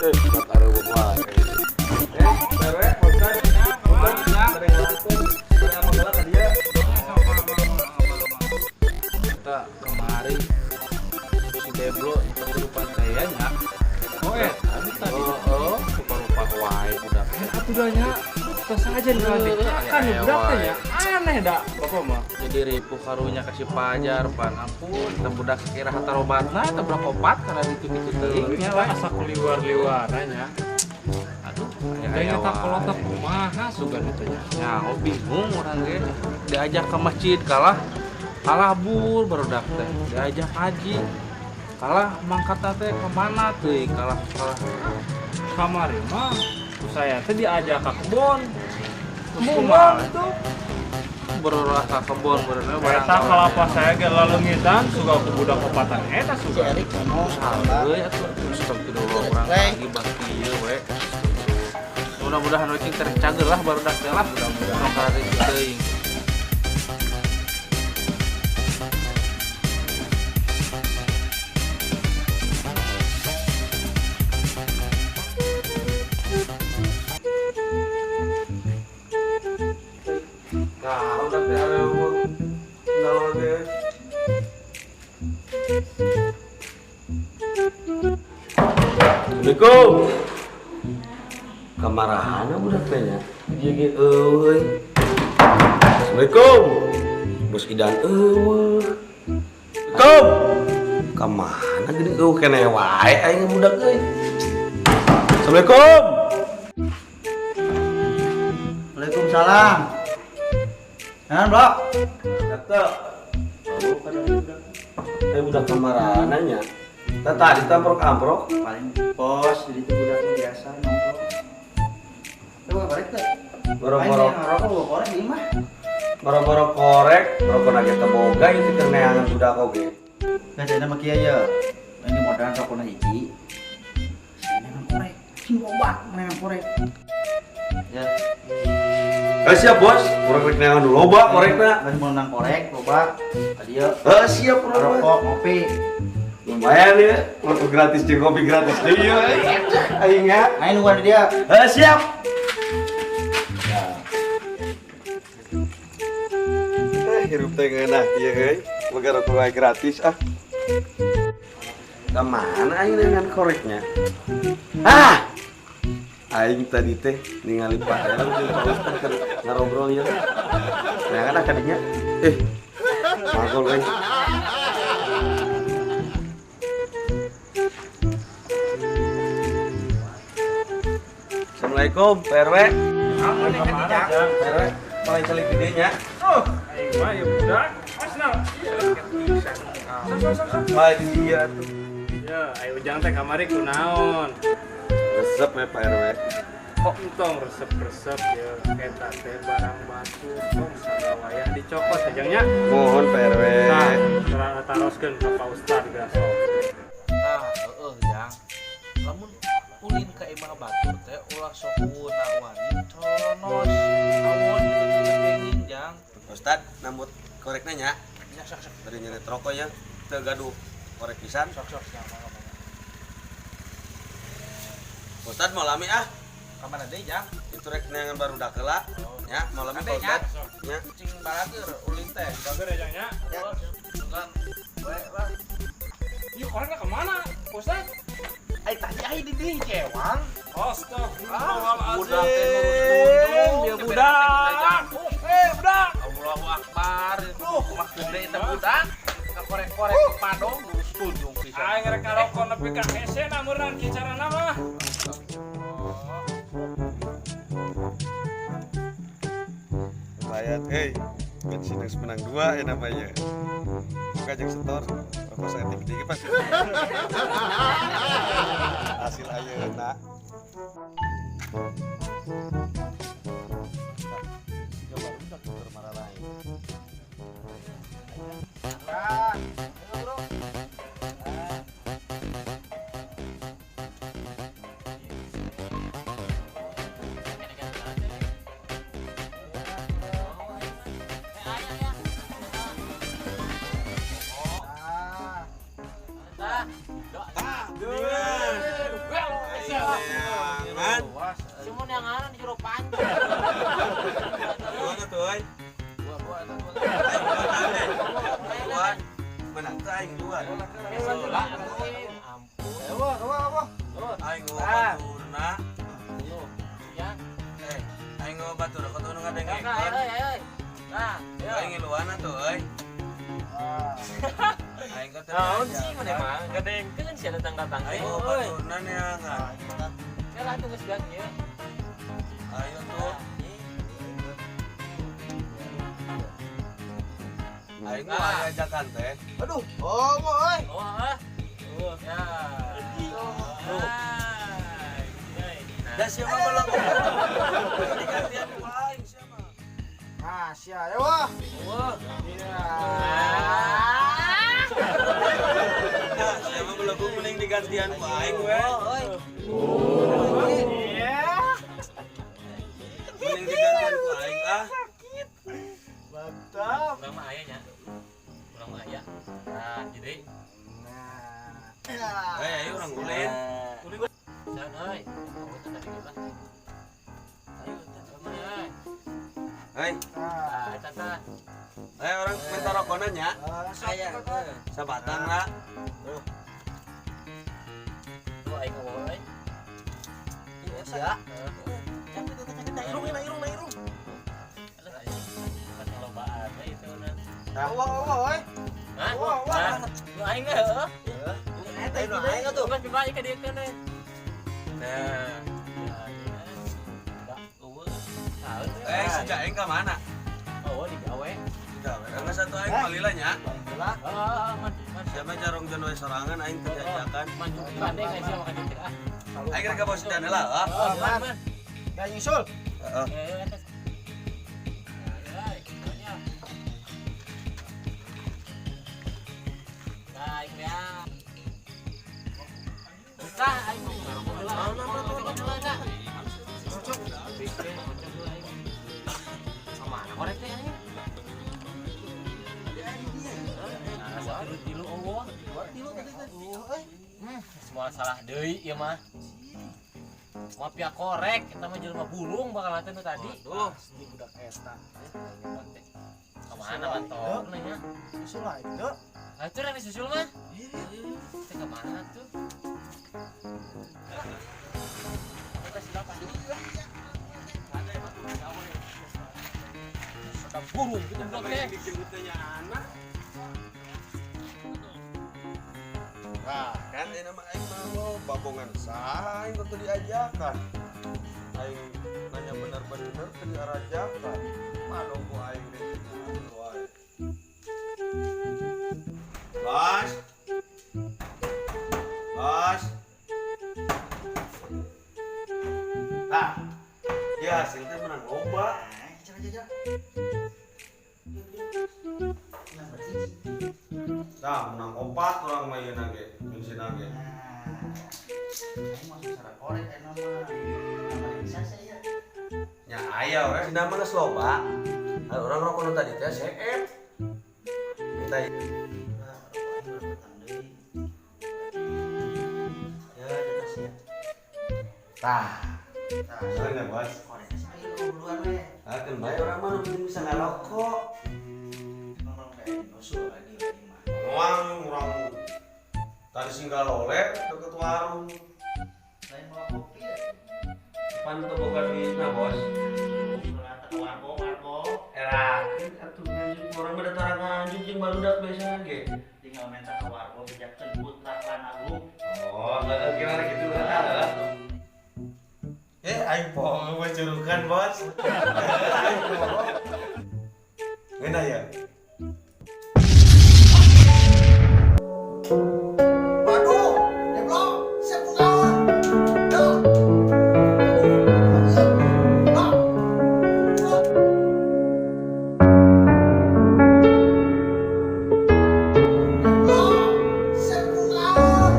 Eh, areueuh wae. Eh, bewe, Ustad. Ustad, bade ngalakeun. Bade magelah ka dieu. Kita kemari si Deblo kehidupan saya nya. Oh, tadi tadi. Oh, rupa-rupa wae budak. Atuh dah nya. Tos aja nih nanti. Kan aya budak teh wae. Nya. Aneh dah bapak mah. Jadi ripuh karunya kasih pajar pan ampun, kita budak kira hatarobatna eta budak opat karena itu kitu teuing nya Kita wae. Asa keliwar-liwarannya. Aduh, Kayaknya tak kolotok kumaha sugan itu nya. Ya, oh bingung orang ge. Diajak ke masjid kalah kalah bur barudak teh. Diajak haji kalah mangkat teh kemana teuing kalah kalah. Kamari mah saya teh diajak ke kebon. Terus Kebon kumaha? Itu. Berorah ka kebon beureuh barang. Eta kalapa saya ge laleungitan suka ku budak opatan eta suka. Euy atuh astagfirullah urang lagi bangki ieu we. Mudah-mudahan we cing tereh cager lah barudak teh lah. Mudah-mudahan kararitu teuing. Nah, udah teh areueuh. Naon teh? Assalamualaikum. Kamarahan budak teh nya. Ieu ge euy. Assalamualaikum. Bos Idan eueuh. Assalamualaikum. Kamana geuning eueuh keneh wae aing budak euy. Assalamualaikum. Waalaikumsalam. Nah, Bro. Tata. Eh, budak kamarana nya. Tah tadi teh amprok-amprok. Paling pos jadi itu budak biasa nongkrong. Lu buka korek teh? Boro-boro Aing ngerokok bawa korek di imah. Boro-boro korek, rokok ge teu boga ieu teh keur neangan budak oge. Gak jadi nama kieu ya. Ini modal rokokna hiji. Neangan korek. Sing loba neangan korek. Ya. Eh, siap bos, urang rek neangan nu loba korekna. Kan mau nang korek loba. Tadi ya. Eh, siap urang mah. Rokok, ngopi. Lumayan ya, rokok gratis jeung kopi gratis deui ya. Aing nya. Aing nungguan di dia. Eh, siap. Eh, hirup teh ngeunah ieu euy. Boga rokok wae gratis ah. Ka mana aing neangan koreknya? Ah! Aing tadi teh ningali Pak Erang jeung Pak Ustad keur ngarobrol ieu. Neangan ah kadinya. Eh, magol euy. Assalamualaikum, Pak RW. Pak RW, mulai celik di dieu nya. Oh, aing mah ya budak. Asna. Mulai di dieu atuh. Ya, ayo ujang teh kamari kunaon? Resep ya Pak RW. Kok entong resep-resep ya eta teh barang batu tong sagawayah dicokot ajangnya. Mohon Pak RW. Nah, taroskeun ka Pak Ustad gaso. Nah, heeh jang. Lamun ulin ka imah batur teh ulah sok wani colonos. Awon gitu teh kenging jang. Ustad, nambut korekna nya. Nya sok sok Dari nyeret rokok ya, teu gaduh korek pisan. Sok sok jang mangga mangga. Ustad mau lami ah. Ka mana deui jang? Itu rek neangan barudak heula. Ya, mau lami Pak Ade, nya. Ustad. Ya. Cing balager ulin teh. Bager ya jang nya. Ya. Kan we lah. Ieu korekna ka mana, Ustad? Ai tadi ai di dieu cewang. Astagfirullahalazim. Budak teh nurus tundung, Ya dibere budak. teh kita jangkung. Eh, budak. Allahu Akbar. Duh, kumaha gede eta budak. Kakorek-korek ke padong lurus tunjung pisan. Aing rek ngarokok nepi ka hese na meureun kieu carana mah. Lumayan, hei. Bensin yang menang dua ya namanya. Buka jeung setor, rokok saya tinggi pasti. Hasil ayeuna. Siga barudak keur mararae. Dua tuh, euy. Dua, dua, dua. Dua. Menang teh aing dua. Sebelah. Ampun. Ayo, ayo, ayo. Aing ngomong baturna. Ya. Eh, aing ngomong batur kok nu ngadengekeun. Ayo, ayo. Nah, Aing ngiluan atuh euy. Aing kok teu Naon sih mana mah? Gadengkeun sia datang-datang teh. Aing ngomong baturna neangan. Salah tuh geus gang ieu. Ayo tuh. Aing mah ajakan teh. Aduh, oh, euy. Oh, ah. Ya. Tuh. Da siapa belum? Digantian ku aing siapa? Nah, sia, ayo wah. Wah. Iya. Nah, siapa belum mending digantian ku aing we. Iya. Mending digantian ku aing ah. Mantap. Urang mah aya nya. Urang mah aya. Nah, jadi Nah. Eh, ayo urang ulin. Jangan euy. Kamu teh tadi lah. Ayo, teh euy. Hei, Nah. Ah, eta tah. ayo orang minta rokona nya. Aya. Sabatang lah. Tuh aing ngomong euy. Iya. Irung, irung, irung. Alah, aing kan lobaan we itu na. Wah, wah, wah. Hah? Wah, wah. Nu aing ge heuh. Eta itu aing atuh. Geus bibalik ka dieu keun we. Nah, ya, ya. Eueuh. Saeun we. Eh, si Jaeng ka mana? Oh, digawe. Digawe. Karena satu aing palila nya. Lah. Heeh, man, man. Siapa jarong jon we sorangan aing teu diajakan. Man, pandai nggak sih makan dikit ah. Aing rek ka bos dan heula, ah. Oh, man, man. Ya nyusul. Heeh. Eh, atas. Baik ya. Tah, aing mau ngarokok heula. Kamana korek teh aing? Nah, satu tilu eueuh. Semua salah deui ieu mah. Mafia korek, kita mah jelema bulung bakal teh nu tadi. Tuh, Di budak eta. Kamana mantap nya. Nyusul aing teu. Atuh rek disusul mah. Teh kamana tuh? Ada burung gitu budak teh. Dijemputnya anak. Nah, kan ini nama aing mah lo babongan saha aing teu diajakan. Aing nanya bener-bener teu diarajakan. Malu ku aing deh. Wae. Bos. Bos. Nah, ya hasilnya menang loba. Nah, jajal, jajal. Nah, berarti. Nah, menang opat orang mah ieu ge, bensin ge. Nah, aing masuk secara korek aing mah. Nama bisa saya. Nya aya we, cenah mah geus loba. Nah, urang rokok nu tadi teh seep. Kita Nah, rokok aing baru deui. Ya, jatuh sia. Tah, Tah, soalnya bos. koreknya sih aing duluan we. Ah, kan bae urang mah nu penting bisa ngarokok. Nongkrong kayak nyusul lagi aing mah. Moal urang tadi singgah lolek deket warung. Lain mau kopi ya. Pan teu boga duitna, Bos. Wargo, wargo. Era, atuh nganjuk urang mah datang nganjuk jeung barudak biasana ge. Tinggal minta ke wargo bejakeun putra lan agung. Oh, enggak gimana gitu heeh. Eh, aing poho mah curukan, Bos. Aing poho. Ngeunah ya? Waduh, deblok, siap bukaan. Duh. Duh. Duh. Deblok, siap bukaan.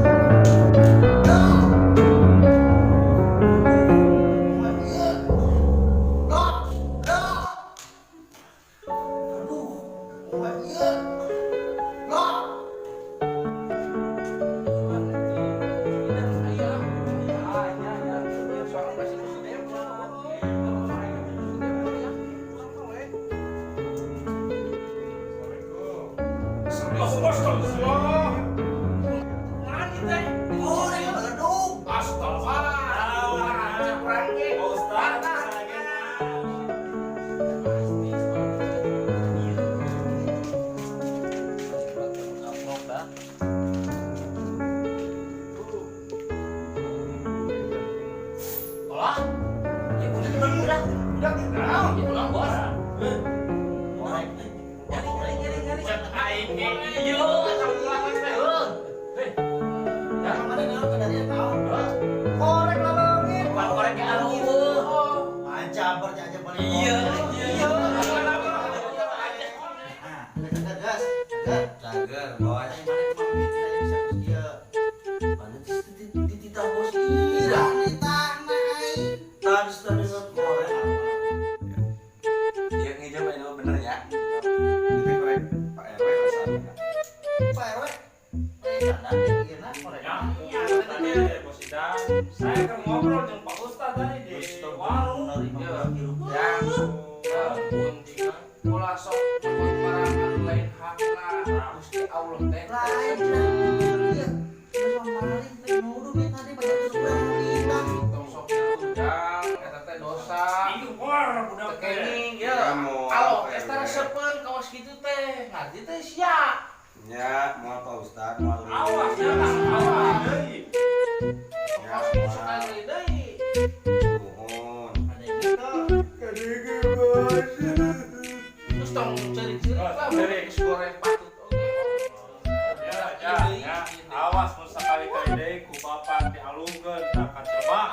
Duh. Duh. Duh. Korek lalongin. Bukan korek ge aleueuh. Pancabernya aja paling. Iya, iya. Nah, gas, gas. Cager, bos. Aing mana kumaha mikirna bisa geus ieu. Mana dititah bos ira. Ditahna aing. Tadi tadi korek. Iya ngijam ini mah bener ya. Itu korek Pak RW rasanya. Pak RW. Tanda ieu korek. Ya, tadi Bos Idan, saya kan ngobrol dengan Pak Ustad tadi di warung. Ya. Ampun, ulah sok nyokot barang anu lain hakna. Gusti Allah teh. Lain cenah. Ieu. Geus maling teh nuduh we tadi pada geus urang ditah. Tong sok ngudang eta teh dosa. Itu war budak Teu teh. kenging ya. Ya, moal, Alo, Pak eta RW. resepeun kawas kitu teh. Ngarti teh sia. Ya, moal Pak Ustad, moal. Awas ya, awas deui. Ya, Kawas moal. sekali deui. Nuhun. Ada yang gitu. Kadege bos. Terus tong ceurik-ceurik lah, Ceurik. geus goreng patut oge. Ya, ya, ya. Awas mun sakali-kali deui ku bapak dialungkeun ka kacelebak.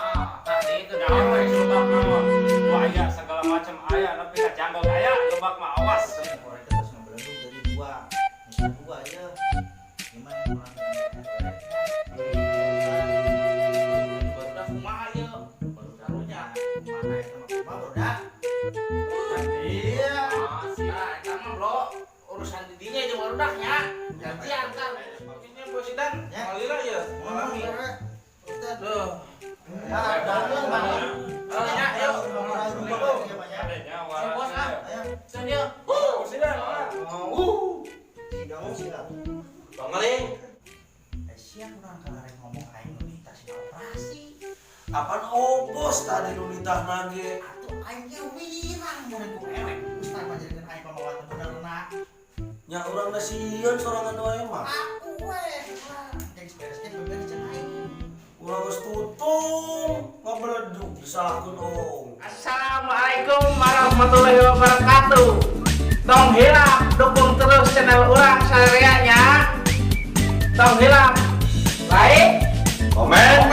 Nah, itu Ya Allah, lebak mah. Wah, aya segala macam aya tapi ka janggal aya lebak mah awas. Korek teh terus ngebeledug dari dua. Yang dua ya. Gimana kurang Barudak kumaha ieu? Baru karunya. Kumaha eta mah kumaha barudak? Iya. Nah, eta mah bro, urusan didinya jeung barudaknya. Gantian kan. Ini Bos Idan, Ya. ngalila ya, ngalami. Ustad. Duh. Nah, bangun bangun. Eh, nya, yuk. Adanya Si bos ah. Ayo. Can yuk. Bos Idan, ah. Sidang sidang. Bangeling. Eh, sia urang kalareng ngomong aing nu ditah sina operasi. Apaan obos tadi nu nitah ge? Atuh aing ge wirang mun ku ewek. Ustad mah jadikeun aing pamawa teu benerna. Nya urang da sieun sorangan wae mah. Aku we lah. Geus beres ge beberes jeung aing. Urang geus tutung, ngabeledug disalahkeun ong. Assalamualaikum warahmatullahi wabarakatuh. Tong hilap dukung terus channel urang sarerea nya. Tong hilap like, Komen.